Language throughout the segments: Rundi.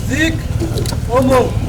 Zik Omong.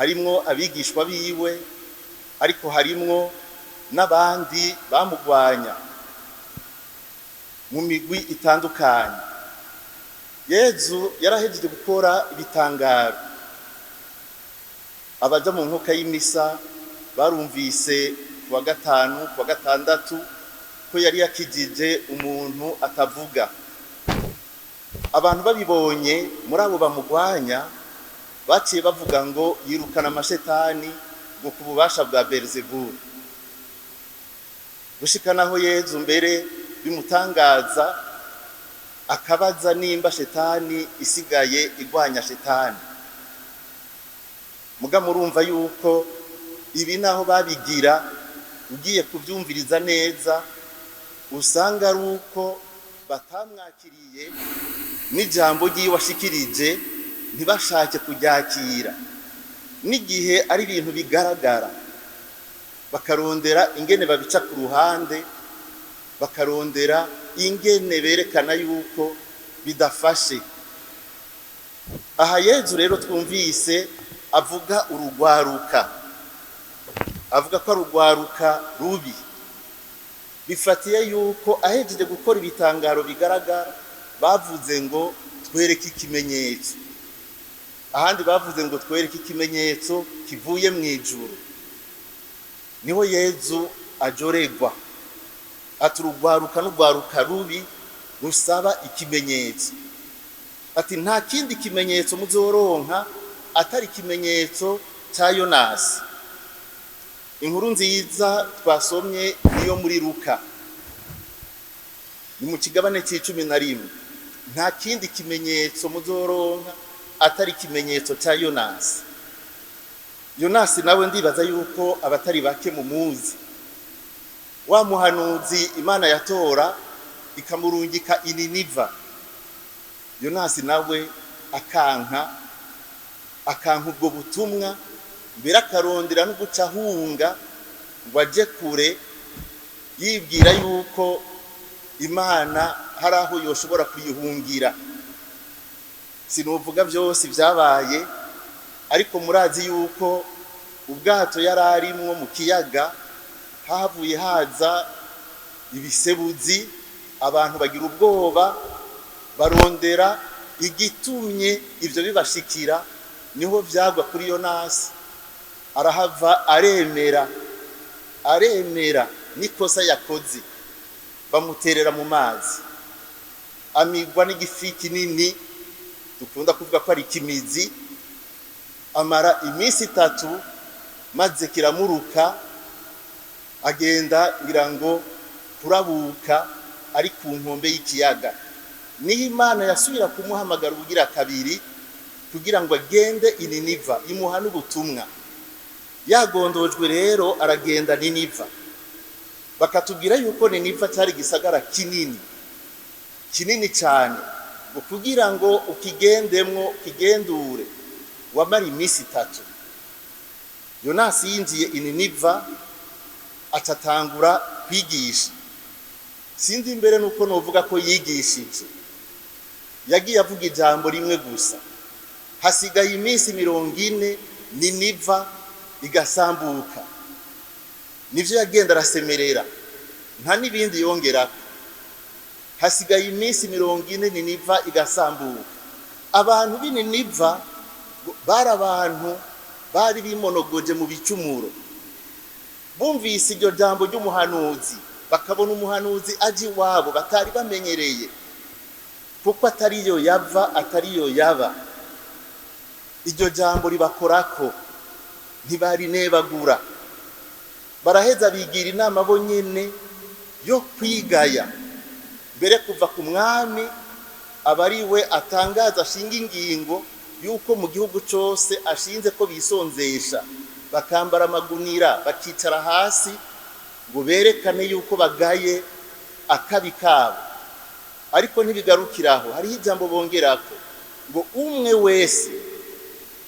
Harimwo abigishwa biwe, ariko harimwo n'abandi bamugwanya mu migwi itandukanye. Yezu yarahejeje gukora ibitangaro. Abaja mu nkoka y'imisa barumvise ku wa gatanu, ku wa gatandatu, ko yari yakijije umuntu atavuga. Abantu babibonye, muri abo bamugwanya baciye bavuga ngo yirukana amashetani ngo ku bubasha bwa Beelzebul. Gushika naho Yezu mbere bimutangaza, akabaza nimba shetani isigaye igwanya shetani. Muga murumva yuko ibi naho babigira, ugiye kuvyumviriza neza usanga ari uko batamwakiriye n'ijambo ryiwe ashikirije, ntibashake kuryakira n'igihe ari ibintu bigaragara, bakarondera ingene babica ku ruhande, bakarondera ingene berekana yuko bidafashe. Aha Yezu rero twumvise avuga urugwaruka, avuga ko arugwaruka rubi, bifatiye yuko ahejeje gukora ibitangaro bigaragara bavuze ngo twereke ikimenyetso. Ahandi bavuze ngo twereke ikimenyetso kivuye mu ijuru. Niho Yezu ajoregwa, ati urugwaruka n'urwaruka rubi rusaba ikimenyetso. Ati nta kindi kimenyetso muzoronka atari ikimenyetso cya Yonasi. Inkuru nziza twasomye niyo muri Luka, ni mu kigabane c'11. Nta kindi kimenyetso muzoronka atari ikimenyetso cya Yonasi. Yonasi nawe ndibaza yuko abatari bake mu muzi, wa muhanuzi Imana yatora ikamurungika ininiva. Yonasi nawe akanka ubwo butumwa, mbere akarondera no guca ahunga ngo aje kure, yibwira yuko Imana hari aho yoshobora kuyihungira. Sinuvuga byose byabaye, ariko murazi yuko ubwato yari arimwo mu kiyaga havuye haza ibisebuzi, abantu bagira ubwoba, barondera igitumye ivyo bibashikira. Niho vyagwa kuri Yonasi, arahava aremera n'ikosa yakoze, bamuterera mu mazi, amigwa n'igifi kinini dukunda kuvuga ko ari ikimizi, amara iminsi 3, maze kiramuruka, agenda ngira ngo kurabuka ari ku nkombe y'ikiyaga. Niho Imana yasubira kumuhamagara ubugira kabiri kugira ngo agende ininiva, imuha n'ubutumwa. Yagondojwe rero aragenda Niniva. Bakatubwira yuko Niniva cyari igisagara kinini kinini cyane, ngo kugira ngo ukigendemwo ukigendure wamara iminsi 3. Yonasi yinjiye ininiva atatangura kwigisha. Sinzi imbere nuko novuga ko yigishije, yagiye avuga ijambo rimwe gusa: hasigaye iminsi 40 Niniva igasambuka. Nivyo yagenda arasemerera, nta n'ibindi yongerako. Hasigaye iminsi 40 Niniva igasambuka. Abantu b'Ininiva bari abantu bari bimonogoje mu bicumuro. Bumvise iryo jambo ry'umuhanuzi, bakabona umuhanuzi aje iwabo batari bamenyereye, kuko atariyo yava, atariyo yaba, iryo jambo ribakorako, ntibarinebagura. Baraheza bigira inama bo nyene yo kwigaya, mbere kuva ku mwami aba ari we atangaza, ashinga ingingo yuko mu gihugu cose ashinze ko bisonzesha, bakambara amagunira, bakicara hasi ngo berekane yuko bagaye akabi kabo. Ariko ntibigarukiraho, hariho ijambo bongerako ngo umwe wese,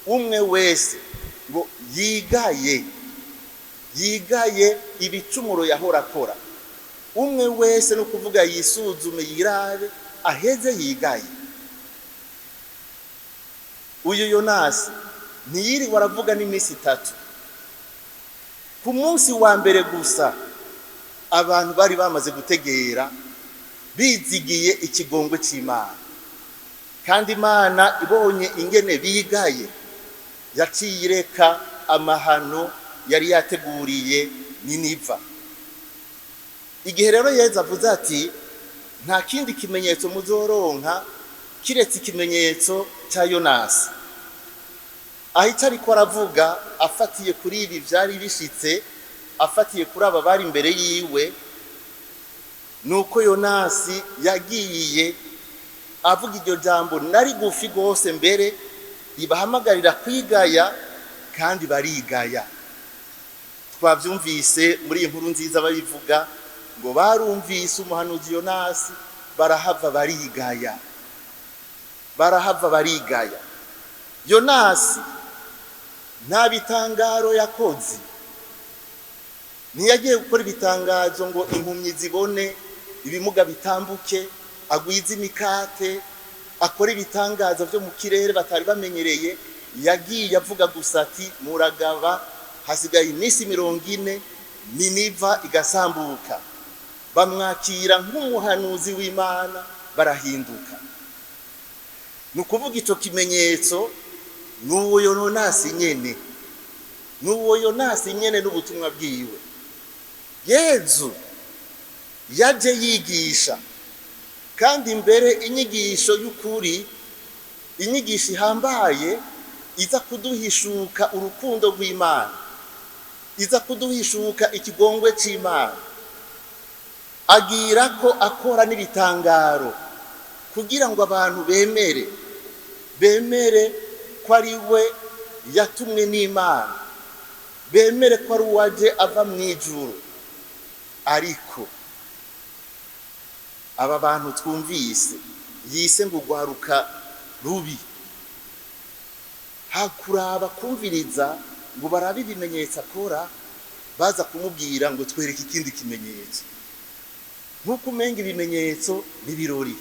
umwe wese ngo yigaye, yigaye ibicumuro yahora akora. Umwe wese no kuvuga yisuzume, yirabe, aheze yigaye. Uyu Yonasi Ntiyiriwe aravuga n'iminsi 3. Ku munsi wa mbere gusa abantu bari bamaze gutegera, bizigiye ikigongwe c'Imana. Kandi Imana ibonye ingene bigaye, yaciye ireka amahano yari yateguriye Niniva. Igihe rero Yezu avuze ati nta kindi kimenyetso muzoronka kiretse ikimenyetso cya Yonasi, ahita ariko aravuga afatiye kuri ibi vyari bishitse, afatiye kuri aba bari imbere yiwe, nuko Yonasi yagiye avuga iryo jambo nari gufi gose mbere ribahamagarira kwigaya, kandi barigaya. Twavyumvise muri iyi nkuru nziza babivuga ngo barumvise umuhanuzi Yonasi barahava barigaya, barahava barigaya. Yonasi nta bitangaro yakoze, ntiyagiye gukora ibitangazo ngo impumyi zibone, ibimuga bitambuke, agwize imikate, akora ibitangazo byo mu kirere batari bamenyereye. Yagiye avuga gusa ati muragaba, hasigaye iminsi 40 Niniva igasambuka. Bamwakira nk'umuhanuzi w'Imana, barahinduka. Ni ukuvuga ico kimenyetso n'uwo Yonasi nyene, n'uwo Yonasi nyene n'ubutumwa bwiwe. Yezu yaje yigisha, kandi imbere inyigisho y'ukuri, inyigisho ihambaye iza kuduhishuka urukundo rw'Imana, iza kuduhishuka ikigongwe c'Imana. Agira ko akora n'ibitangaro kugira ngo abantu bemere, bemere ko ari we yatumwe n'Imana, bemere ko ari uwaje ava mu ijuru. Ariko aba bantu twumvise yise ngo ugwaruka rubi, hakuraba kumviriza ngo barabe ibimenyetso akora, baza kumubwira ngo twereke ikindi kimenyetso. Nkuko umenga ibimenyetso n'ibirori.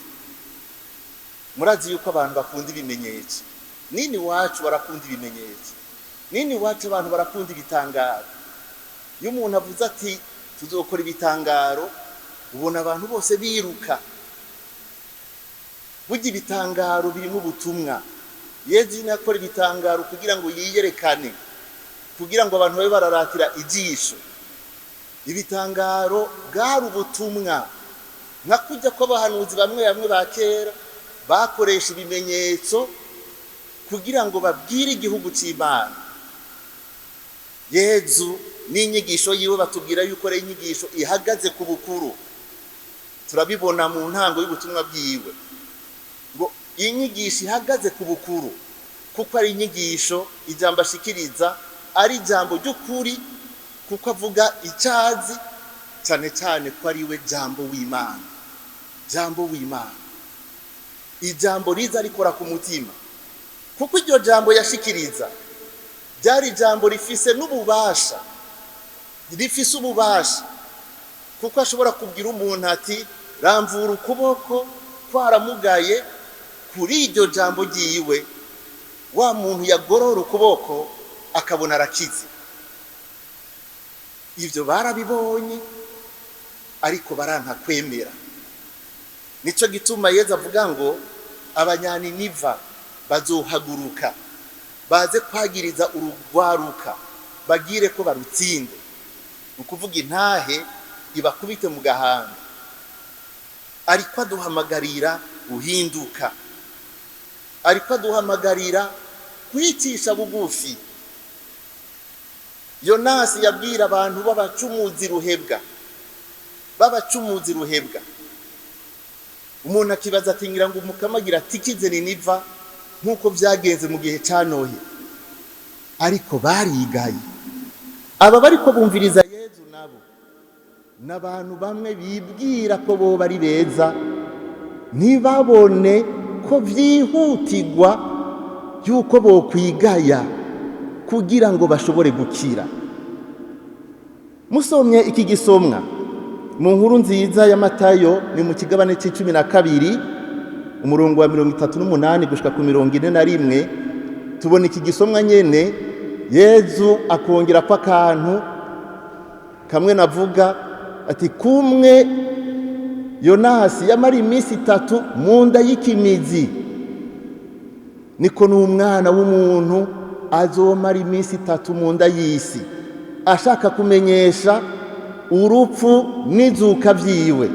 Murazi yuko abantu bakunda ibimenyetso. Nini wacu barakunda ibimenyetso, nini wacu abantu barakunda ibitangaro. Iyo umuntu avuze ati tuzokora ibitangaro, ubona abantu bose biruka. Burya ibitangaro birimo ubutumwa. Yezu yakora ibitangaro kugira ngo yiyerekane, kugira ngo abantu babe bararatira ijisho. Ibitangaro bwari ubutumwa, nka kujya kw'abahanuzi bamwe bamwe ba kera bakoresha ibimenyetso kugira ngo babwire igihugu c'Imana. Yezu n'inyigisho yiwe batubwira yuko ari inyigisho ihagaze ku bukuru. Turabibona mu ntango y'ubutumwa bwiwe ngo inyigisho ihagaze ku bukuru, kuko ari inyigisho ijambo ashikiriza ari ijambo ry'ukuri, kuko avuga icazi, cyane cyane ko ari we jambo w'Imana, jambo w'Imana, ijambo riza rikora ku mutima, kuko iryo jambo yashikiriza ryari ijambo rifise n'ububasha, rifise ububasha, kuko ashobora kubwira umuntu ati ramvura ukuboko kwaramugaye, kuri iryo jambo ryiwe wa muntu yagorora ukuboko akabona arakize. Ivyo barabibonye ariko baranka kwemera. Nico gituma Yezu avuga ngo abanyaniniva bazohaguruka baze kwagiriza urugwaruka bagire ko barutsinde. Ukuvuga intahe ibakubite mu gahanga. Ariko aduhamagarira guhinduka, ariko aduhamagarira kwicisha bugufi. Yonasi yabwira abantu b'abacumuzi ruhebwa, b'abacumuzi ruhebwa. Umuntu akibaza ati ngira ngo umukamagira atikize Niniva nk'uko vyagenze mu gihe ca Nohe. Ariko barigaye. Aba bariko bumviriza Yezu nabo n'abantu bamwe bibwira ko bo bari beza, ntibabone ko vyihutirwa yuko bokwigaya kugira ngo bashobore gukira. Musomye iki gisomwa mu nkuru nziza ya Matayo, ni mu kigabane c'12 umurongo wa 38 gushika ku 41, Tubona iki gisomwa nyene, Yezu akongera ko akantu kamwe navuga ati: "Kumwe Yonasi yamara iminsi 3 mu nda y'ikimizi, niko n'umwana w'umuntu azomara iminsi 3 mu nda y'isi," ashaka kumenyesha urupfu n'izuka vyiwe.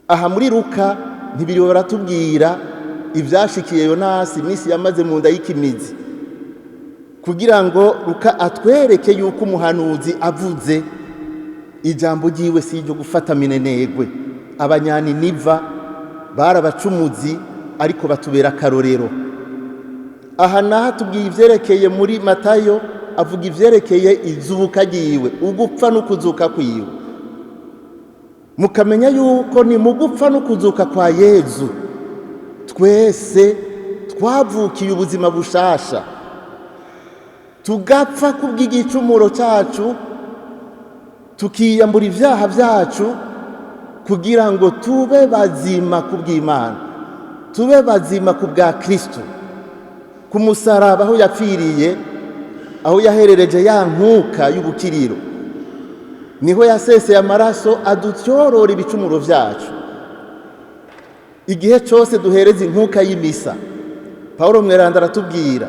Aha muri Luka ntibiriwe baratubwira ivyashikiye Yonasi, iminsi yamaze mu nda y'ikimizi, kugira ngo Luka atwereke yuko umuhanuzi avuze ijambo ryiwe si iryo gufata minenegwe. Abanyaniniva bari abacumuzi, ariko batubera akarorero. Aha naho atubwiye ivyerekeye muri Matayo, avuga ivyerekeye izuka ryiwe, ugupfa no kuzuka kwiwe. Mukamenya yuko ni mu gupfa no kuzuka kwa Yezu twese twavukiye ubuzima bushasha, tugapfa kubw'igicumuro cyacu, tukiyambura ibyaha byacu, kugira ngo tube bazima kubw'Imana, tube bazima ku bwa Kristo. Ku musaraba aho yapfiriye, aho yaherereje ya nkuka y'ubukiriro, niho yaseseye amaraso adutyorora ibicumuro byacu. Igihe cyose duhereza inkuka y'imisa, Paul Mweranda aratubwira,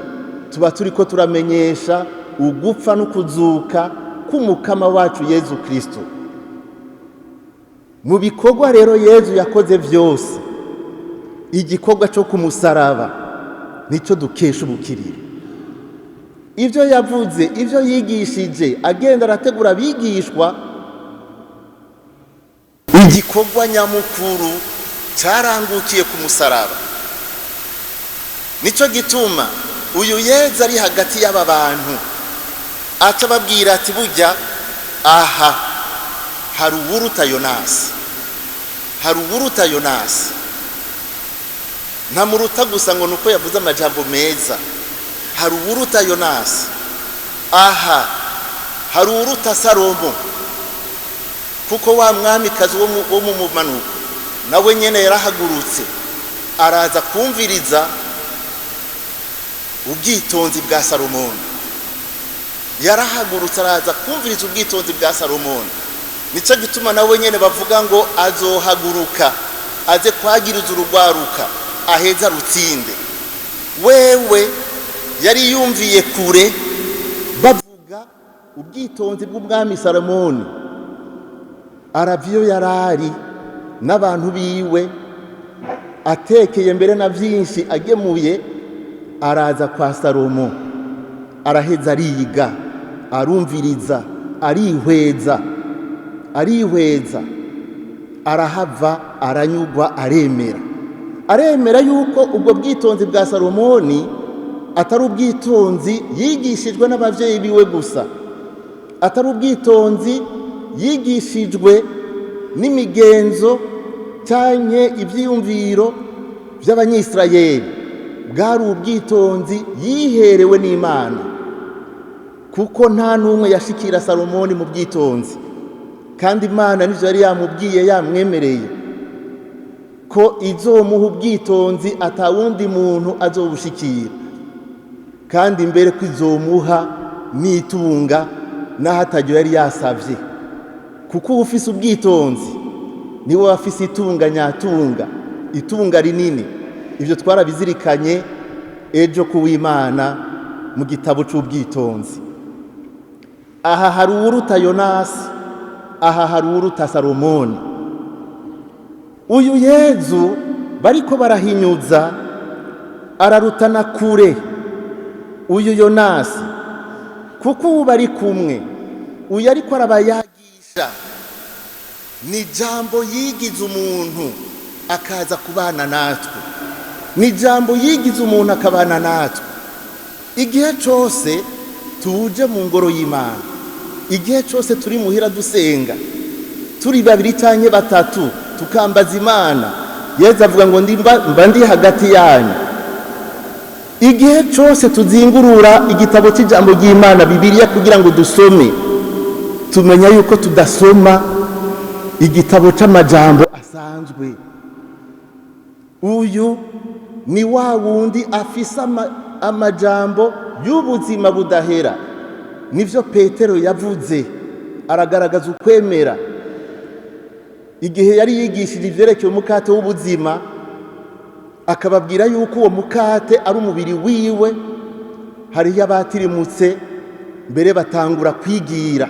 tuba turi ko turamenyesha ugupfa no kuzuka k'umukama wacu Yezu Kristo. Mu bikorwa rero Yezu yakoze byose, igikorwa cyo kumusaraba nicyo dukesha ubukiriro. Ibyo yavuze, ibyo yigishije, agenda arategura abigishwa, igikorwa nyamukuru cyarangukiye ku musaraba. Nicyo gituma uyu Yezu ari hagati y'aba bantu aca ababwira ati: "Burya aha hari uwuruta Yonasi, hari uwuruta Yonasi." Ntamuruta gusa ngo nuko yavuze amajambo meza. Hari uwuruta Yonasi aha, hari uwuruta Salomo, kuko wa mwamikazi wo mu mumanuko nawe nyene yarahagurutse araza kumviriza ubwitonzi bwa Salomoni. Yarahagurutse araza kumviriza ubwitonzi bwa Salomoni. Nicyo gituma nawe nyene bavuga ngo azohaguruka aze kwagiriza urugwaruka, aheza rutsinde. Wewe yari yumviye kure bavuga ubwitonzi bw'umwami Salomoni, arava iyo yarari n'abantu biwe, atekeye mbere na byinshi agemuye, araza kwa Salomo, araheza ariga, arumviriza, arihweza, arihweza, arahava aranyugwa, aremera, aremera yuko ubwo bwitonzi bwa Salomoni atari ubwitonzi yigishijwe n'ababyeyi biwe gusa, atari ubwitonzi yigishijwe n'imigenzo cyangwa ibyiyumviro by'Abanyisirayeli. Bwari ubwitonzi yiherewe n'Imana, kuko nta n'umwe yashikira Salomoni mu bwitonzi. Kandi Imana nivyo yari yamubwiye, yamwemereye ko izomuha ubwitonzi atawundi muntu azobushikira, kandi mbere ko izomuha n'itunga n'aho ataryo yari yasavye, kuko uba ufise ubwitonzi niwe wafise itunga nyatunga, itunga rinini. Ibyo twarabizirikanye ejo kuw'Imana mu gitabo c'ubwitonzi. Aha hari uwuruta Yonasi, aha hari uwuruta Salomoni. Uyu Yezu bariko barahinyuza ararutana kure uyu Yonasi, kuko ubu bari kumwe, uyu ariko arabayagisha ni Jambo yigize umuntu akaza kubana natwe, ni Jambo yigize umuntu akabana natwe. Igihe cyose tuje mu ngoro y'Imana, igihe cyose turi muhira dusenga, turi babiri cyangwa batatu, tukambaza Imana, Yezu avuga ngo mba ndi hagati yanyu. Igihe cyose tuzingurura igitabo cy'ijambo ry'Imana, Bibiliya, kugira ngo dusome, tumenya yuko tudasoma igitabo c'amajambo asanzwe. Uyu Ni wa wundi afise amajambo y'ubuzima budahera. Nivyo Petero yavuze, aragaragaza ukwemera igihe yari yigishije ivyerekeye umukate w'ubuzima, akababwira yuko uwo mukate ari umubiri wiwe. Hariyo abatirimutse mbere batangura kwigira.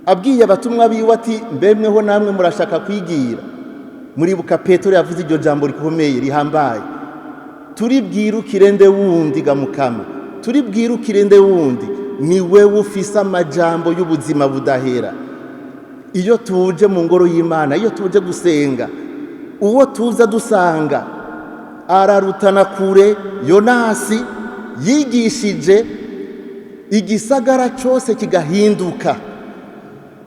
Abwiye abatumwa biwe ati: "Mbemweho namwe murashaka kwigira?" Muribuka Petero yavuze iryo jambo rikomeye, rihambaye: "Turibwirukire nde wundi ga Mukama? Turibwirukire nde wundi? Ni wewe ufise amajambo y'ubuzima budahera." Iyo tuje mu ngoro y'Imana, iyo tuje gusenga, uwo tuza dusanga ararutana kure Yonasi yigishije igisagara cyose kigahinduka.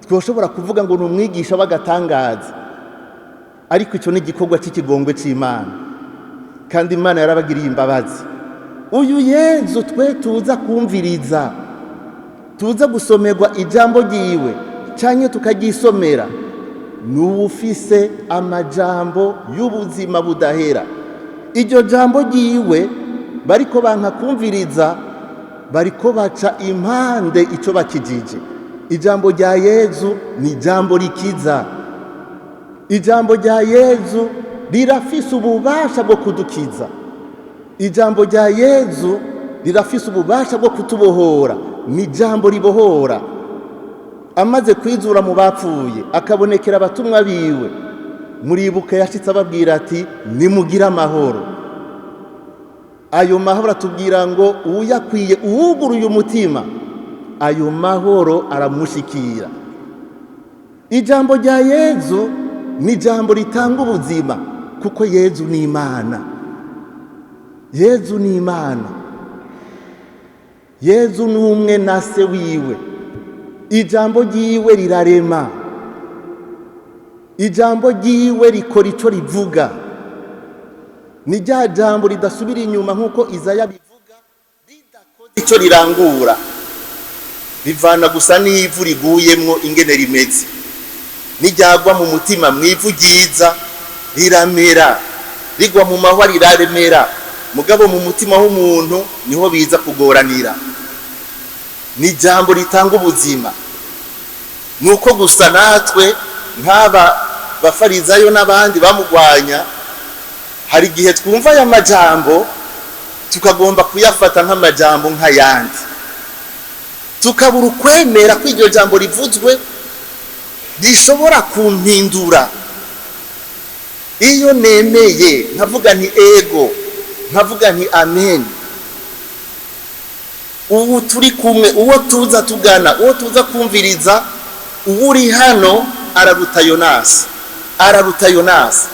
Twoshobora kuvuga ngo ni umwigisha w'agatangaza, ariko icyo ni igikorwa cy'ikigongwe cy'Imana, kandi Imana yarabagiriye imbabazi. Uyu Yezu twe tuza kumviriza, tuza gusomerwa ijambo ryiwe cyangwa tukaryisomera, ni ufise amajambo y'ubuzima budahera. Iryo jambo ryiwe bariko banka kumviriza, bariko baca impande icyo bakijije. Ijambo rya Yezu ni ijambo rikiza. Ijambo rya Yezu rirafise ububasha bwo kudukiza. Ijambo rya Yezu rirafise ububasha bwo kutubohora. Ni ijambo ribohora. Amaze kwizura mu bapfuye, akabonekera abatumwa biwe, muribuka yashitse ababwira ati: "Nimugire amahoro." Ayo mahoro atubwira ngo uwuyakwiye, uwuguruye umutima, ayo mahoro aramushikira. Ijambo rya Yezu ni ijambo ritanga ubuzima, kuko Yezu ni Imana. Yezu ni Imana. Yezu ni umwe na Se wiwe. Ijambo ryiwe rirarema. Ijambo ryiwe rikora ico rivuga. Ni rya jambo ridasubira inyuma, nk'uko Izaya bivuga, ridakoze ico rirangura. Bivana gusa n'ivu riguyemwo ingene rimeze. Niryagwa mu mutima, mw'ivu ryiza, riramera. Rigwa mu mahwa, riraremera. Mugabo mu mutima w'umuntu niho biza kugoranira. Ni ijambo ritanga ubuzima. Nuko gusa natwe nk'aba bafarizayo n'abandi bamugwanya, hari igihe twumva aya majambo tukagomba kuyafata nk'amajambo nk'ayandi, tukabura ukwemera ko iryo jambo rivuzwe rishobora kumpindura. Iyo nemeye nkavuga nti ego, nkavuga nti amen, ubu turi kumwe, uwo tuza tugana, uwo tuza kumviriza, uwo uri hano araruta Yonasi, araruta Yonasi.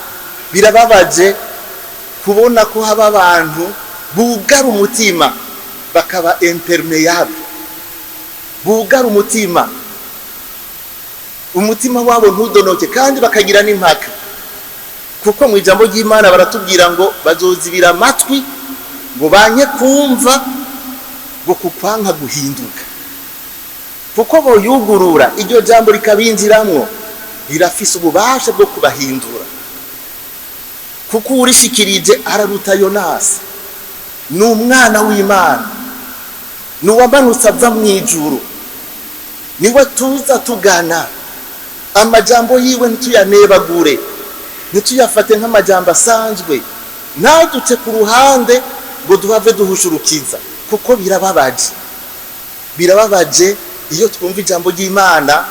Birababaje kubona ko haba abantu bugara umutima, bakaba imperméable, bugara umutima, umutima wabo ntudonoke, kandi bakagira n'impaka, kuko mu ijambo ry'Imana baratubwira ngo bazozibira amatwi ngo banye kumva, ngo kukwanka guhinduka. Kuko boyugurura, iryo jambo rikabinjiramwo, rirafise ububasha bwo kubahindura, kuko urishikirije araruta Yonasi. Ni umwana w'Imana, ni uwamanutse ava mu ijuru, niwe tuza tugana. Amajambo yiwe ntituyanebagure, ntituyafate nk'amajambo asanzwe, ntaduce ku ruhande ngo duhave duhushurukiza, kuko birababaje. Birababaje iyo twumva ijambo ry'Imana,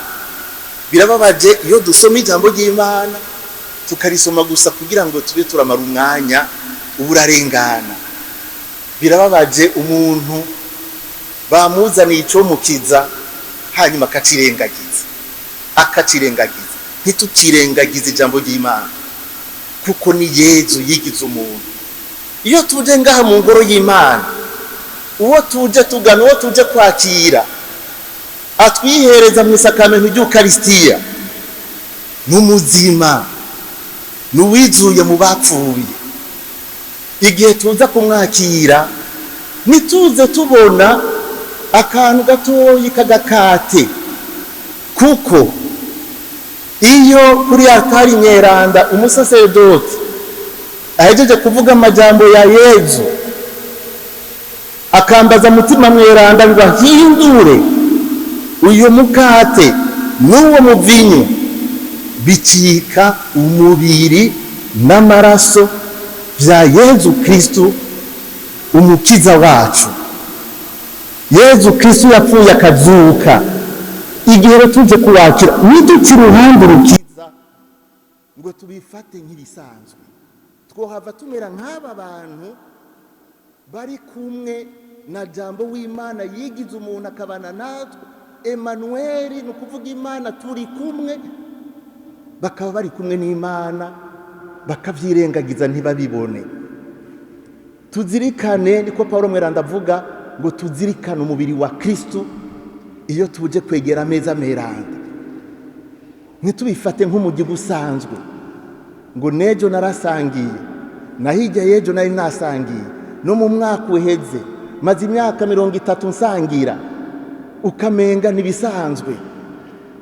birababaje iyo dusoma ijambo ry'Imana tukarisoma gusa kugira ngo tube turamara umwanya urarengana. Birababaje umuntu bamuzaniye icyo mukiza, hanyuma akacirengagiza, akacirengagiza. Ntitukirengagize ijambo ry'Imana, kuko ni Yezu yigize umuntu. Iyo tuje ngaha mu ngoro y'Imana, uwo tuje tugana, uwo tuje kwakira, atwihereza mu isakamento ry'Ukarisitiya, ni umuzima, ni uwizuye mu bapfuye. Igihe tuza kumwakira, ntituze tubona akantu gatoyi k'agakate, kuko iyo kuri altari nyeranda umusaseredoti Ahejeje kuvuga amajambo ya Yezu, akambaza Mutima Mweranda ngo ahindure uyu mukate n'uwo muvinyu bicika umubiri n'amaraso bya Yezu Kristu, umukiza wacu. Yezu Kristu yapfuye akazuka. Igihe rero tuje kuwakira, niduca uruhande urukiza ngo tubifate nk'ibisanzwe, twohava tumera nk'aba bantu bari kumwe na Jambo w'Imana yigize umuntu akabana natwe, Emanuweli, ni ukuvuga Imana turi kumwe. Bakaba bari kumwe n'Imana, bakabyirengagiza, ntibabibone. Tuzirikane, niko Paul Mweranda avuga ngo tuzirikane umubiri wa Kristu iyo tuje kwegera ameza meranda. Ntitubifate nk'umugigi usanzwe, ngo nejo narasangiye, na hirya y'ejo nari nasangiye, no mu mwaka uheze, maze imyaka 30 nsangira, ukamenga ntibisanzwe.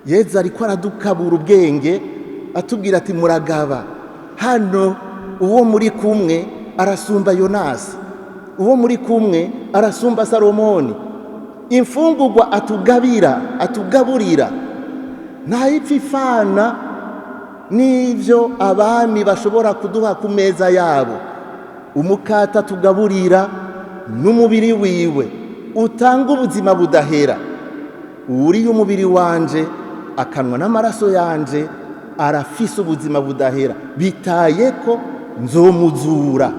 Yezu ariko aradukabura ubwenge, atubwira ati: "Muragaba hano, uwo muri kumwe arasumba Yonasi, uwo muri kumwe arasumba Salomoni." Imfungurwa atugabira, atugaburira, ntayipfa ifana n'ibyo abami bashobora kuduha ku meza yabo. Umukate atugaburira n'umubiri wiwe utanga ubuzima budahera. "Uwuriye umubiri wanje akanwa n'amaraso yanje arafise ubuzima budahera, bitaye ko nzomuzura."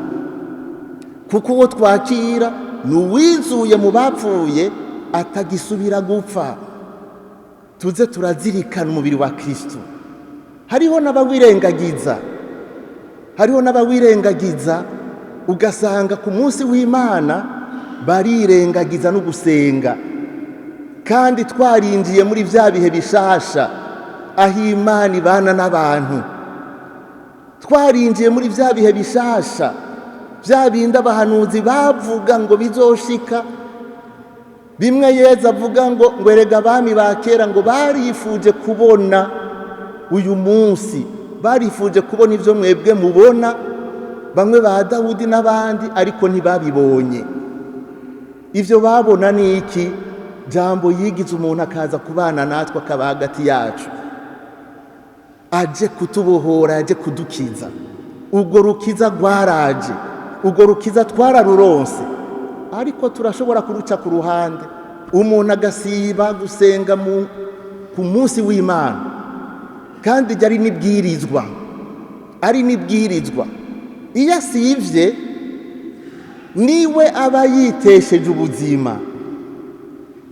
Kuko uwo twakira ni uwizuye mu bapfuye, atagisubira gupfa. Tuze turazirikana umubiri wa Kristo. Hariho n'abawirengagiza, hariho n'abawirengagiza, ugasanga ku munsi w'Imana barirengagiza no gusenga, kandi twarinjiye muri bya bihe bishasha aho Imana ibana n'abantu. Twarinjiye muri bya bihe bishasha, bya bindi abahanuzi bavuga ngo bizoshika, bimwe Yezu avuga ngo erega abami ba kera ngo barifuje kubona uyu munsi, barifuje kubona ibyo mwebwe mubona, bamwe ba Dawudi n'abandi, ariko ntibabibonye. Ibyo babona ni iki? Jambo yigize umuntu akaza kubana natwe, akaba hagati yacu, aje kutubohora, aje kudukiza. Ubwo rukiza rwaraje, ubwo rukiza twararuronse, ariko turashobora kuruca ku ruhande, umuntu agasiba gusenga ku munsi w'Imana, kandi ari n'ibwirizwa, ari n'ibwirizwa. Iyo asivye, niwe aba yitesheje ubuzima,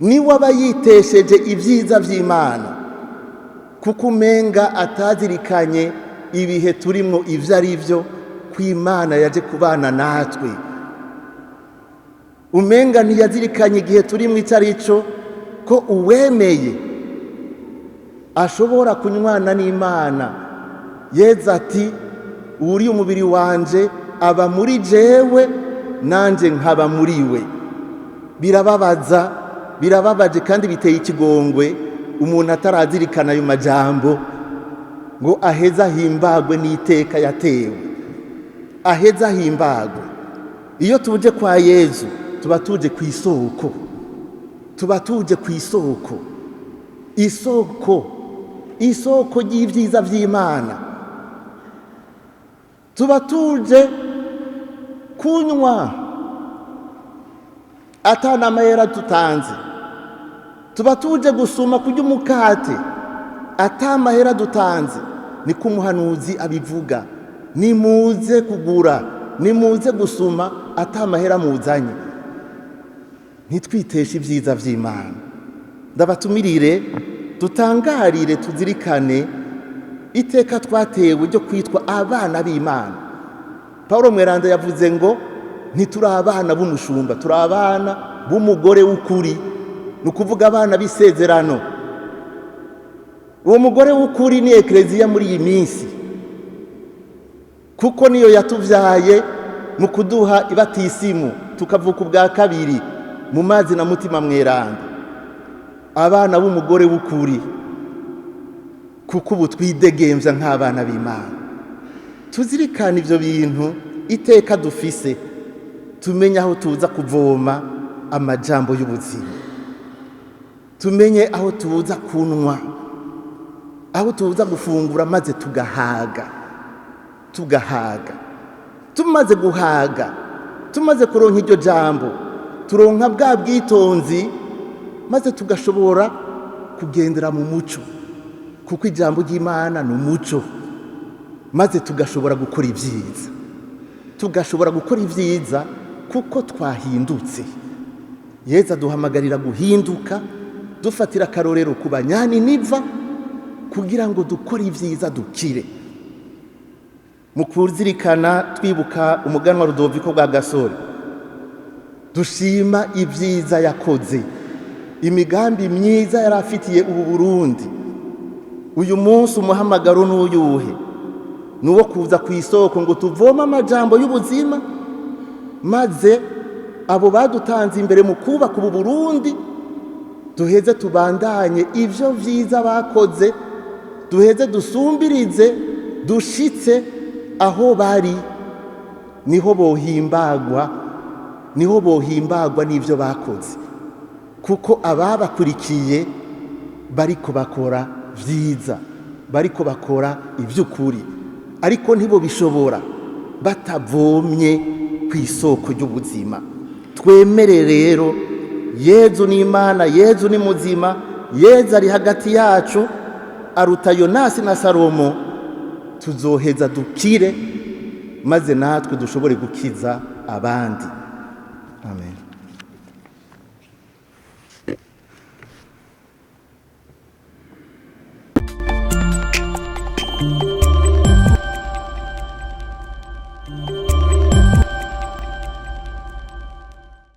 niwe aba yitesheje ibyiza by'Imana, kuko umenga atazirikanye ibihe turimo ibyo ari byo, ko Imana yaje kubana natwe. Umenga ntiyazirikanye igihe turimo icyo ari cyo, ko uwemeye ashobora kunywana n'Imana. Yezu ati: "Uri umubiri wanje aba muri jewe, nanjye nkaba muri we." Birababaza, birababaje kandi biteye ikigongwe umuntu atarazirikana ayo majambo ngo aheze ahimbagwe n'iteka yatewe, aheze ahimbagwe. Iyo tuje kwa Yezu, tuba tuje ku isoko, tuba tuje ku isoko, isoko, isoko ry'ibyiza by'Imana. Tuba tuje kunywa atana amahera dutanze, tuba tuje gusuma, kurya umukate atamahera dutanze. Niko umuhanuzi abivuga: "Nimuze kugura, nimuze gusuma atamahera muzanye." Ntitwiteshe ibyiza by'Imana. Ndabatumirire dutangarire, tuzirikane iteka twatewe ryo kwitwa abana b'Imana. Paul Mweranda yavuze ngo ntituri abana b'umushumba, turi abana b'umugore w'ukuri, ni ukuvuga abana b'isezerano. Uwo mugore w'ukuri ni Ekereziya muri iyi minsi, kuko niyo yatubyaye mu kuduha ibatisimu, tukavuka ubwa kabiri mu mazi na Mutima Mweranda, abana b'umugore w'ukuri, kuko ubu twidegembya nk'abana b'Imana. Tuzirikane ibyo bintu. Iteka dufise, tumenye aho tuza kuvoma amajambo y'ubuzima, tumenye aho tuza kunywa, aho tuza gufungura, maze tugahaga. Tugahaga, tumaze guhaga, tumaze kuronka iryo jambo, turonka bwa bwitonzi, maze tugashobora kugendera mu muco, kuko ijambo ry'Imana ni umuco, maze tugashobora gukora ibyiza, tugashobora gukora ibyiza kuko twahindutse. Yezu aduhamagarira guhinduka, dufatira akarorero ku Banyaniniva, kugira ngo dukore ibyiza, dukire. Mu kuzirikana, twibuka umuganwa Rudoviko Rwagasore, dushima ibyiza yakoze, imigambi myiza yari afitiye ubu Burundi. Uyu munsi umuhamagaro n'uyuhe? Ni uwo kuza ku isoko ngo tuvome amajambo y'ubuzima, maze abo badutanze imbere mu kubaka ubu Burundi duheze tubandanye ivyo vyiza bakoze, duheze dusumbirize, dushitse aho bari. Niho bohimbagwa, niho bohimbagwa n'ivyo bakoze, kuko ababakurikiye bariko bakora vyiza, bariko bakora ivy'ukuri, ariko ntibo bishobora batavomye ku isoko ry'ubuzima. Twemere rero, Yezu ni Imana, Yezu ni muzima, Yezu ari hagati yacu, aruta Yonasi na Salomo. Tuzoheza dukire, maze natwe dushobore gukiza abandi. Amen.